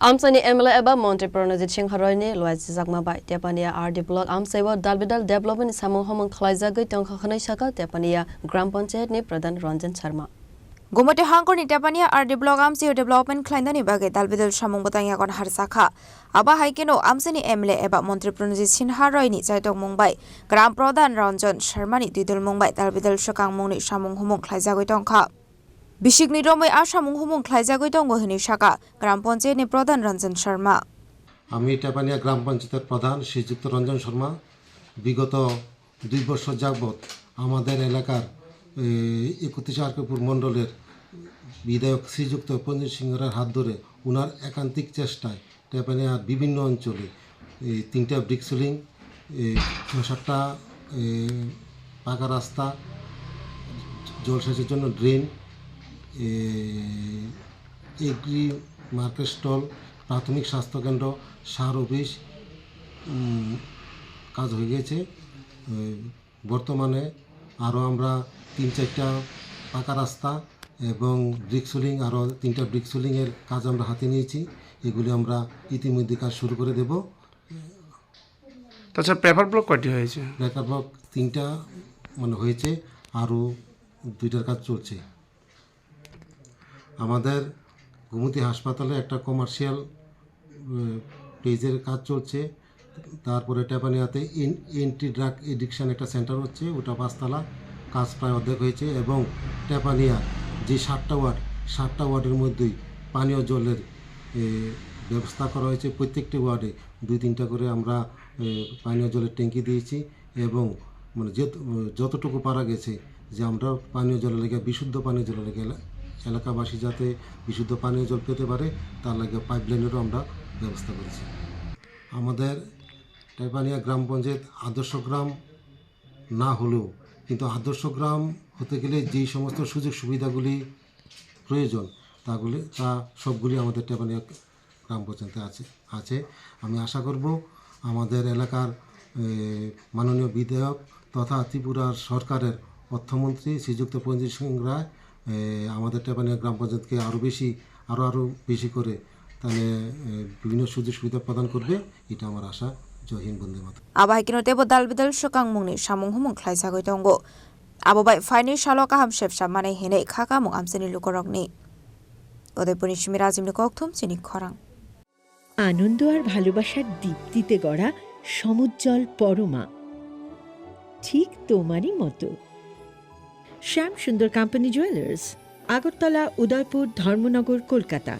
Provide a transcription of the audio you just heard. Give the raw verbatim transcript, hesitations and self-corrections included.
Amchaini M L A eba Montri Pranajit Singha Roy ni luaichijakma bai Tepania R D Block amchaio dalbidal development ni samung humung khlaijagwi tongkha hwnwi sakha Tepania Gram Panchayat ni Pradhan Ranjan Sharma. Gumati hangkorni Tepania R D Block amchaio development khlainani bagwi dalbidal samung bwtang yagon har sakha. Abo hai kheno amchaini M L A eba Montri Pranajit Singha Roy ni chaitokmung bai Gram Pradhan Ranjan Sharma ni twidulmung bai dalbidal swkangmung ni samung humung khlaijagwi tongkha. Bisikni romwi a samung humung khlaijagwi tongo hwnwi sakha Gram Panchayat ni Pradhan Ranjan Sharma. আমি টেপানিয়া গ্রাম পঞ্চায়েতের প্রধান শ্রীযুক্ত রঞ্জন শর্মা। বিগত দুই বছর যাবৎ আমাদের এলাকার, এ, একত্রিশ আরকেপুর মণ্ডলের বিধায়ক শ্রীযুক্ত প্রঞ্জিত সিংহরার হাত ধরে ওনার একান্তিক চেষ্টায় টেপানিয়ার বিভিন্ন অঞ্চলে এই তিনটা ব্রিক সিলিং, এই ছয় সাতটা, এ, পাকা রাস্তা, জলসেচের জন্য ড্রেন, এ, এগ্রি মার্কেট স্টল, প্রাথমিক স্বাস্থ্যকেন্দ্র, সার অফিস, উম, কাজ হয়ে গেছে। এ, বর্তমানে আরও আমরা তিন চারটা পাকা রাস্তা এবং ব্রিক সিলিং, আরও তিনটা ব্রিক সিলিংয়ের কাজ আমরা হাতে নিয়েছি। এগুলি আমরা ইতিমধ্যে কাজ শুরু করে দেব। তাছাড়া পেভার ব্লক কয়টি হয়েছে? পেভার ব্লক তিনটা মানে হয়েছে, আরও দুইটার কাজ চলছে। আমাদের গোমতী হাসপাতালে একটা কমার্শিয়াল, উম, পেজের কাজ চলছে। তারপরে টেপানিয়াতে এন-, অ্যান্টি ড্রাগ এডিকশন একটা সেন্টার হচ্ছে, ওটা পাঁচতলা, কাজ প্রায় অর্ধেক হয়েছে। এবং টেপানিয়া যে সাতটা ওয়ার্ড, সাতটা ওয়ার্ডের মধ্যেই পানীয় জলের, এ, ব্যবস্থা করা হয়েছে। প্রত্যেকটি ওয়ার্ডে দুই তিনটা করে আমরা, এ, পানীয় জলের ট্যাঙ্কি দিয়েছি এবং মানে যে, যতটুকু পারা গেছে যে আমরা পানীয় জলের লেগে, বিশুদ্ধ পানীয় জলের লেগে এলা-, এলাকাবাসী যাতে বিশুদ্ধ পানীয় জল পেতে পারে, তার লেগে পাইপলাইনেরও আমরা ব্যবস্থা করেছি। আমাদের টেপানিয়া গ্রাম পঞ্চায়েত আদর্শ গ্রাম না হলেও, কিন্তু আদর্শ গ্রাম হতে গেলে যেই সমস্ত সুযোগ সুবিধাগুলি প্রয়োজন, তাগুলি, তা সবগুলি আমাদের টেপানিয়া গ্রাম পঞ্চায়েতে আছে, আছে। আমি আশা করব আমাদের এলাকার, এ, মাননীয় বিধায়ক তথা ত্রিপুরার সরকারের অর্থমন্ত্রী শ্রীযুক্ত প্রঞ্জিত সিং রায়, এ, আমাদের টেপানিয়া গ্রাম পঞ্চায়েতকে আরও বেশি, আরও, আরও বেশি করে তাহলে, এ, বিভিন্ন সুযোগ সুবিধা প্রদান করবে, এটা আমার আশা। জয় হিন্দ, বন্দে মাতরম। Abo hai kheno teibo dal bidal swkangmungni samung humung khlaijagwi tongo. Abo bai phaini salo kaham sepsa manwi hinwi kha kamung amchaini lukurokni. Udaipurni simi Rajibni kokthum chini khorang. আনন্দ আর ভালোবাসার দীপ্তিতে গড়া সমুজ্জ্বল পরমা, ঠিক তোমারই মতো। শ্যাম সুন্দর কোম্পানি জুয়েলার্স, আগরতলা, উদয়পুর, ধর্মনগর, কলকাতা।